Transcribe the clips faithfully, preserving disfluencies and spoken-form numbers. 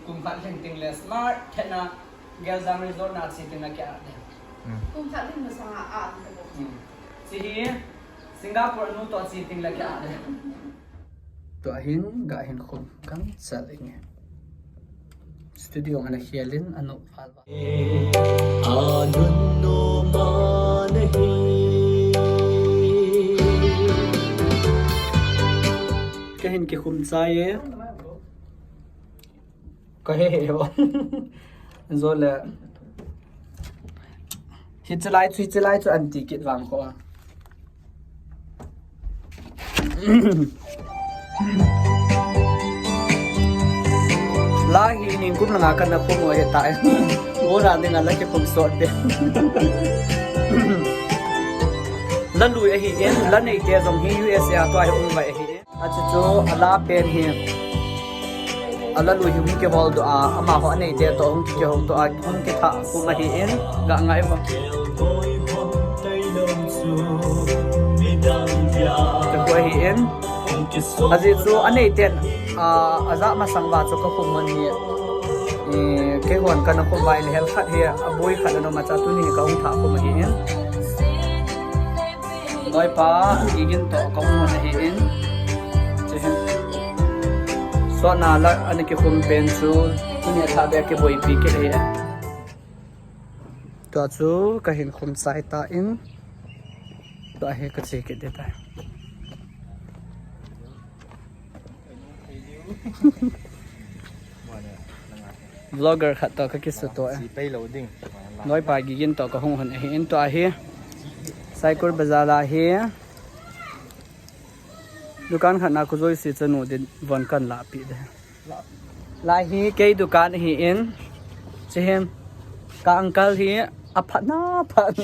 Kum khat lhing teng le smart thetna Geljang Resort na che teng le ki-at de. Hmm. Kum khat lhing masang a at de. Hmm. Che hi Singapore nu to che teng le ki-at de. Tua hin ga hin khum gangchal inge. Studio ana hialin anu phalva. Anun no manahi. Kahin kikhum chai e. Kahe he ho. Jole. Hichelai chu, hichelai chu anti kit vang ko. La hi ningkum langa kana khum u ahi tai. Ora dinga la kikhum sot de. La lui ahi in, la neite jong hi U S A a tua hi um vai ahi in. Achu chu ala pen hi. Ala lui hi hung kihol doh a, amaho aneite to hung kihol doh a, hung kitha khum ahi in, ga ngai mo. Te ko ahi in. Ajeh chu aneiten, a, aja masang uva chu ka khum hon hi. I, keiho kana khum uva in hel khat hi, aboi khat ana um a chu tuni ka hung tha khum ahi in. Loipa, Gigin to ka hung hon ahi in. Che hin. Sotna la ana kikhum pen chu, tuni tha be kiboipi kit ahi. Tua chu kahin khum chai tan. Tua hi kache kit ding tai. Vlogger khat to kakisuto e. Loipa Gigin to ka hung hon ahi in tua hi. Saikur Bazar la hi. Dukan khat na ka joisi chanu din von kan lapi de. Lai hi kei dukan ahi in. Che hin. Ka uncle hi aphatna phat.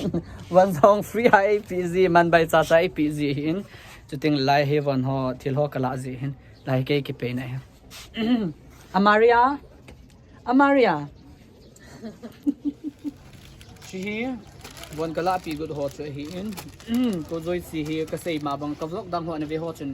Von jong free a eipe ji, man bai cha cha eipe ji ahi in. Chuting lai hi von ho, thil ho kala ji ahi in. Lai kei kipeina ahi. Amaria. Amaria. Che hi, von kalapi got ho chu ahi in. Ka joisi hi kasei ma bang ka vlog dang ho ana ve ho chun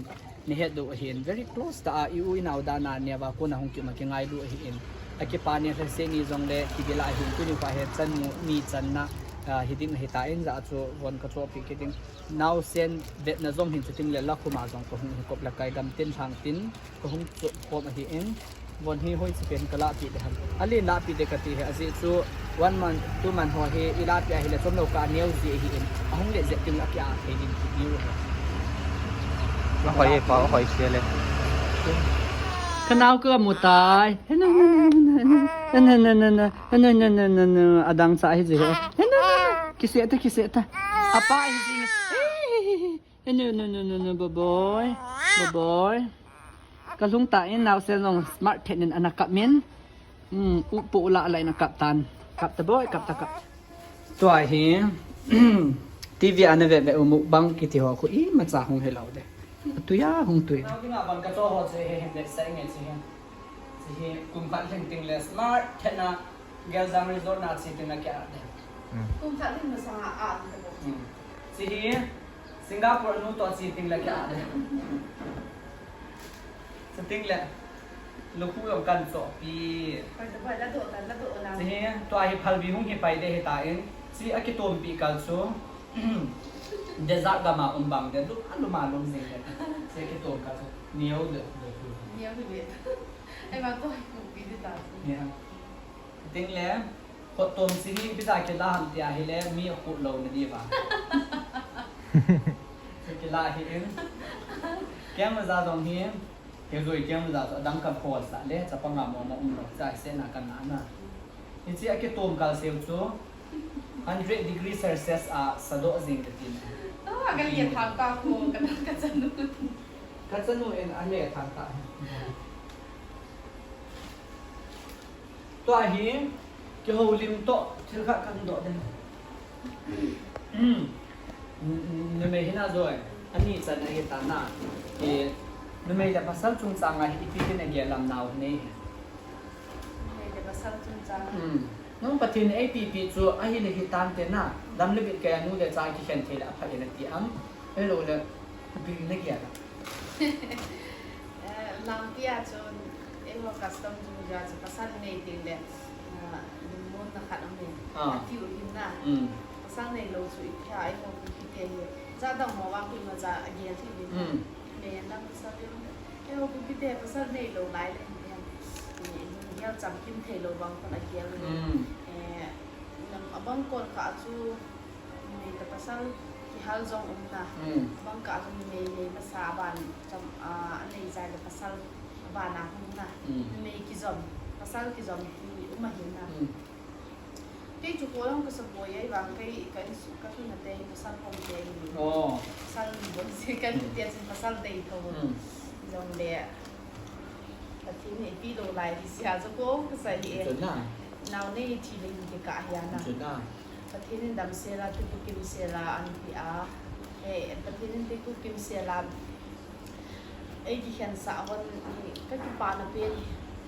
nahet diu ahi in. Very close ta a i u i nao dan a neo a kona hung kium a kingailu ahi in. Akipa ni lhase ni jongle kibila ahi in tuni pa hi chanu ni channa, ah, hiding ahi tan jeh chu von kachopi kit ding. Naosen vetna jong hin chuting le la khum a jong ka hung hi kop la kai gam tin thang tin ka hung chu khom ahi in. Von hi hoiche pen ka lapi de ham. Alen lapi de kati hi ajeh chu one month, two month ho hi i lapi ahi le chomlou ka neo ji ahi in. Ahung le jep tin la ki a thei din ki diu hi. Ahoi e pa, ahoi se le. Ka nao ka mu tai. Adang cha ahi ji hi. Kise ta, kise ta. Apa ahi ji. No, no, no, no, no, baboy. Baboy. Ka lhung tan naosen jong smart thenin ana kap min. Hmm, u po u la la in a kap tan. Kap ta boy, kap ta kap. Tua hi, T V ana ve ve u mukbang kiti ho khu imacha hung helou de. Tui a hung tui. Nau kina ban ka cho ho che he hem le sai nge che he. Che he kum khat lhing teng le smart theina Geljang Resort na che teng le ki-at de. Hmm. Kum khat lhing masang a at de. Hmm. Che he Singapore nu to che teng le ki-at de. Che teng le, lukhu jong kan chohpi. Pai ta pai, la doh ta, la doh na. Che hi, tua hi phalbi hung hi pai de hi tan. Che akitompi kal chu. Desert gam a um bang de, lum a lum a lum jing de. Che akitom kal chu. Neo de, de chu. Neo de. Ai ma to hi kumpi de ta chu. Neo. Teng le, khut tom sing hi, ipi ja kila ham tia hile, mi akhut lou na diuva. Kila hi in. Keng maja jong hi, kejoi keng maja chu adang kan khol sah le, chapang a mong mong um lou, cha hi sena kan na na. Hiche akitom kal seu chu, hundred degree Celsius a sadoh jing ka tin. Ah, ka lia thang ka ko, ka dang ka chanu. Ka chanu in a lia thang ta. Tua hi, kihoulim toh, thil khat kan doh den. Numei hina joi, ani chan ahi tan na. Numei le pasal chungchang a hi ipi tin agel lam nau nei. Numei le pasal chungchang. Hmm. Nang Pathen in eipeh peh chu ahile hi tante na, dam le bit kei a nu le cha kikhen thei le apha in ati am. Ahilou le, ipi na gel a. Eh, lampi a chun, Eiho custom chu hijeh a chu pasal nei teng le, ah, lungmonna khat um e. Ah. Ati u hin na. Mm. Pasal neilou chu ipi ham, eiho Kuki te hi. Jat dang ho vang koima cha agel thei uvin na. Mm. Numei a pasal neilou. Eiho Kuki te pasal neilou lai le hin. Eh, lunggel chamkim theilou vang khun agel uvin. Mm. Eh, nam abang kon kah chu numei le pasal kihal jong um na. Mm. Abang kah chu numei nei masa aban cham, ah, anei jai le pasal aban a hung na. Mm. Numei kijom, pasal kijom ti um ahin na. Mm. Kei chu koi jong kasa poi, ahivang kei ka in, ka tuna te hi pasal kom te hi. Oh. Pasal ni bon si ka, mm, te chun pasal dei tho. Mm. Jongle Pathen in eipeh lou lai hi sia chu koi kasa hi e. Chun na. Nao nei thi le hi kikah hi a na. Chun na. Pathen in damsel a, tuku kimsel a, anpeh a. Eh, Pathen in tuku kimsel a eikikhensah hon, ka kipana pen,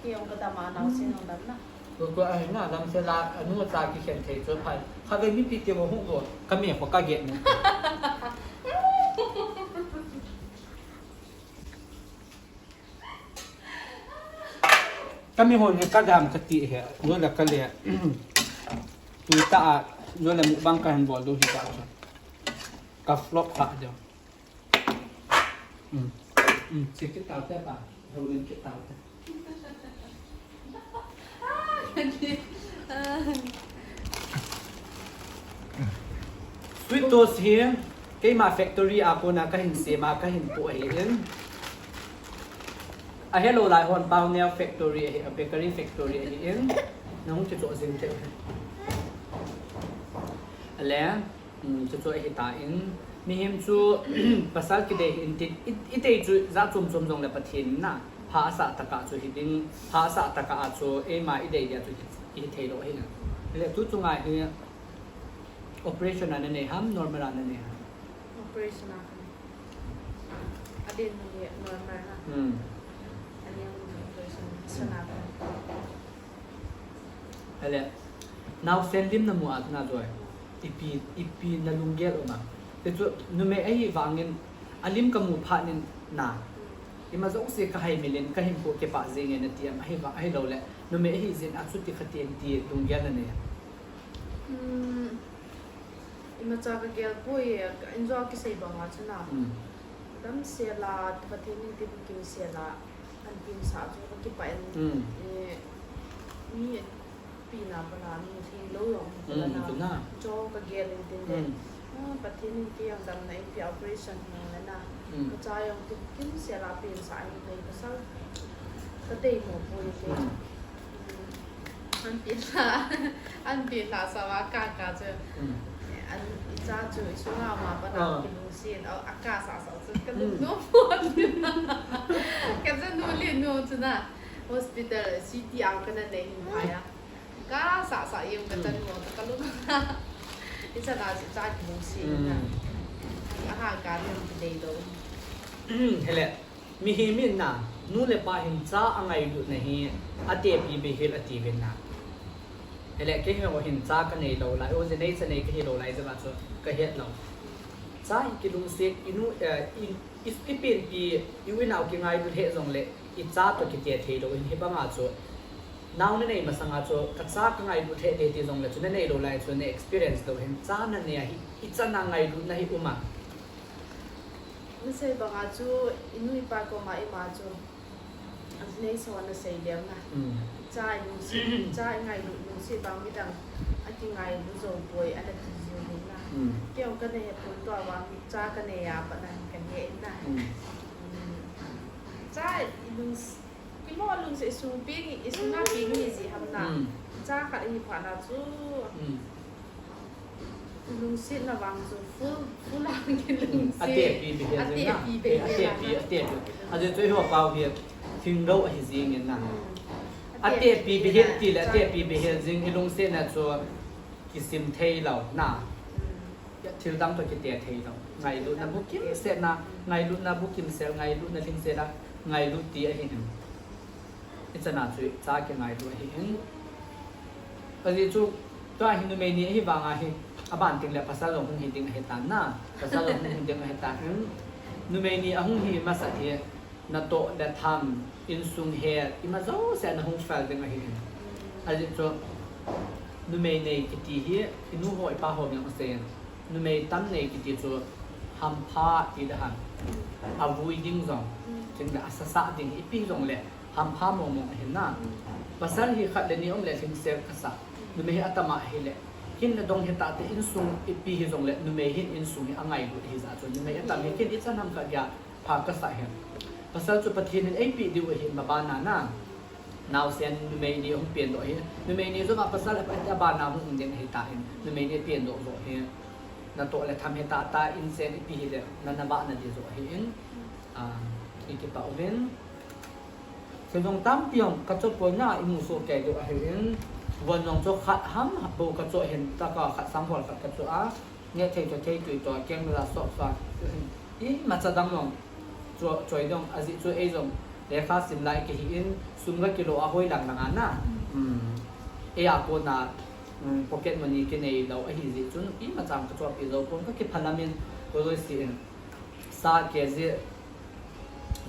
kei jong ka dam a, naosen jong dam na. Ko, ko, ahi na, damsel a, anu cha kikhen thei chu pha. Khatvei mipi te ho hung vo, ka me ho ka get na. Ka mihon hi ka dam ka ti hi, lo la ka le. Tui ta a, lo la mukbang ka hin bol diu hi ta chu. Ka vlog kha diu. Mm. Mm, che kit tau te pa. Ho len kit tau te. Sweet toast hi, keima factory a kona kahin sem a, kahin poh ahi in. Ahelou lai hon Paoneo factory ahi, a bakery factory ahi in. Nahung kichoh jing thei. Ale, um, chuchu ahi tan. Mihem chu, pasal kidei hi in tin, i, idei chu jat chom chom jongle Pathen in na. Pha asah tah a chu hiding, pha asah tah a chu eima idei dia chu hi, hithei lou ahi na. Le tu chunga hi operation a nanei ham, normal a nanei ham? Operation a kanei. Adin hi normal na. Hmm. Adin operation sana kanei. Ale, naosen lim namu a tuna joi. Ipi, ipi na lunggel um a. Te chu numei ahi vangin alim kamu phat in na. Ima jouse ka hai milen, ka hinkho kipah jing e nati am, ahi va, ahilou le. Numei ahi jeh in achuti khat in ti lunggel nanei. Hmm. Imacha ka gel poi, ka enjoy kisei banga chu na. Hmm. Damsel a, Pathen in tuku kimsel a, anpeh sah chu ka kipah in, hmm, eh, mi pina bana, mi thei lou jong hi, hmm, bana. Chu na. Cho ka gel in tin le. Hmm. Ah, Pathen in kei jong damna eipeh a operation hung le na. Hmm. Ka cha jong tuku kimsel a peh sah in nei pasal. Ka dei mo poi te. Hmm. An peh lha, an peh lha sa va ka ka chu. Hmm. An i cha chu i sunga ma pa na, ah, kilungset, a, akasa sa chu ka lung, hmm, nom pon. Ka chanu le nu chu na hospital city a kana nei hin phai a. Kasa sa jeng ka, hmm, chanu ka lung. I cha na chu cha kilungset na. Hmm. Aha ka lung kidei lou. Hmm, hele. Mihem in na, nu le pa hin cha angailutna hi atepi behel ati uvin na. Hele, kei ho hin cha kanei lou lai, o, jinei chanei kahi lou lai jeh a chu kahet lou. Cha hi kilungset, i nu, eh, i, i, i penpi, i u i nao kingailut hih jongle, i cha toh kite thei lou in hibanga chu. Nao nanei masanga chu, ka cha kangailut hih e ti jongle chu, nanei lou lai chu, na experience lou hin, cha nanei a hi, ichan a ngailutna hi um a. Nasei banga chu, i nu i pa koma ima chu, anei so nasei leu na. Mm. Cha i lungset, cha i ngailut lungset vang midang akingailu jou poi, ana ti jiu hin na. Mm. Kei jong kana he poi, tua vang cha kanei a pat na kahe in na. Mm. Mm. Cha i lung Kimo lungset i sung peng, i sunga peng hi jeh ham na. Mm. Cha khat ahi phat na chu. Mm. Lungsetna vang chu full, full a kilungset. Mm. Atepi behel jeng na. Atepi behel. Eh, atepi, atepi. Ajeh chu eiho pao hi thinglou ahi jeng in na. Mm. Atepi behel ti le, atepi behel jeng, i lungsetna chu kisim thei lou na. Mm. Thil dang toh kite thei lou. Ngailutna bukim sel na, ngailutna bukim sel, ngailutna lhingset a, ngailut ti ahi in. Ichan a chu cha kingailu ahi in. Ajeh chu, tua hi numei ni ahi vang a hi, aban teng le pasal jong hung hi ding ahi tan na. Pasal jong hung hi ding ahi tan in. Numei ni ahung hi masa hi, natoh le tham, Insung he, ima jouse ana hung fel ding ahi. Ajeh chu, numei nei kiti hi, inu ho, ipa ho jong asei. Numei tam nei kiti chu, hampha ti da ham. Avui ding jong, chule asasa ding, ipi jong le, hampha mong mong ahi na. Pasal hi khat le ni um le lhingset kasa. Numei hi atam ahi le. Kin le dong hi tate insung ipi hi jong le, numei hin insung hi angailut ahi jeh chu. Numei atam hi kin ichan ham khat geiya pha kasa hi. Pasal chu Pathen in eipeh diu ahi, mabana na. Naosen numei ni hung peng doh hi. Numei ni jong a pasal a, abana hung um ding ahi tan. Numei ni peng doh joh hi. Natoh le tham hi tata inchen ipi hi le, na, navah na di joh ahi in. Ah, ikipah uvin. Thil jong tampi jong kachopoi na, imu soh kei diu ahin. Von jong chu khat ham bou kacho hin, taka khat sang hol khat kacho a. Neh thei thei thei tui to, keng la sok sa. Imacha dang jong cho, choi jong, ajeh chu ei jong lekha sim lai kahi in, sum kakilo a hoi lang lang a na. Hmm. Ei a kona, hmm, pocket money kinei lou ahi jeh chun, imacha kachopi jou pon, kakiphalam in, ko joi si in. Sa kg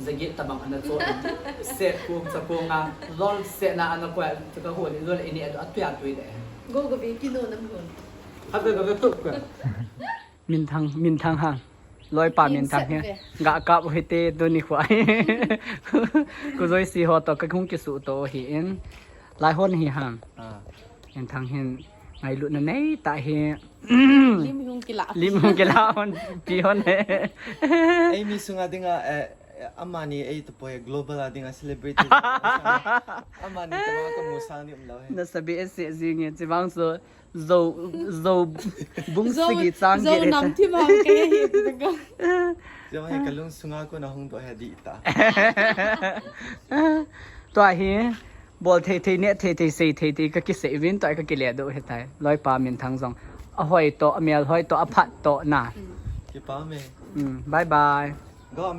jaget tabang ana cho in. Set kong, cha kong a, lol set na ana koi, cha ka hon, lol ini atu, atu ya tui de. Go go be kilo nam hon. Ha, go go be tu ko. Minthang, Minthang ha. Loipa Minthang he. Ga kap hite, tuni khua. Ko joi si ho to, ka hung kisu to hi in. Lai hon hi ha. Ah. Minthang hin, ngailutna nei ta hi. Lim hung kila. Lim hung kila hon, pi hon he. Ei mi sunga dinga, eh, amani ei tapoi global a dinga celebrity. Amani tama kamu sang ni umlou he. Nasa behseh jing e, chuvang chu jou, jou bung sagi chang jou nam thim hang kahi ti ka. Jou he kalung sunga kona hung doh he di ta. Tua hi. Bol thei thei, neh thei thei, sei thei thei, kakisei uvin, tua kakile doh hitai. Loipa Minthang jong. Ahoi to, amel hoi to, aphat to na. Kipa me. Hmm, bye bye. Go,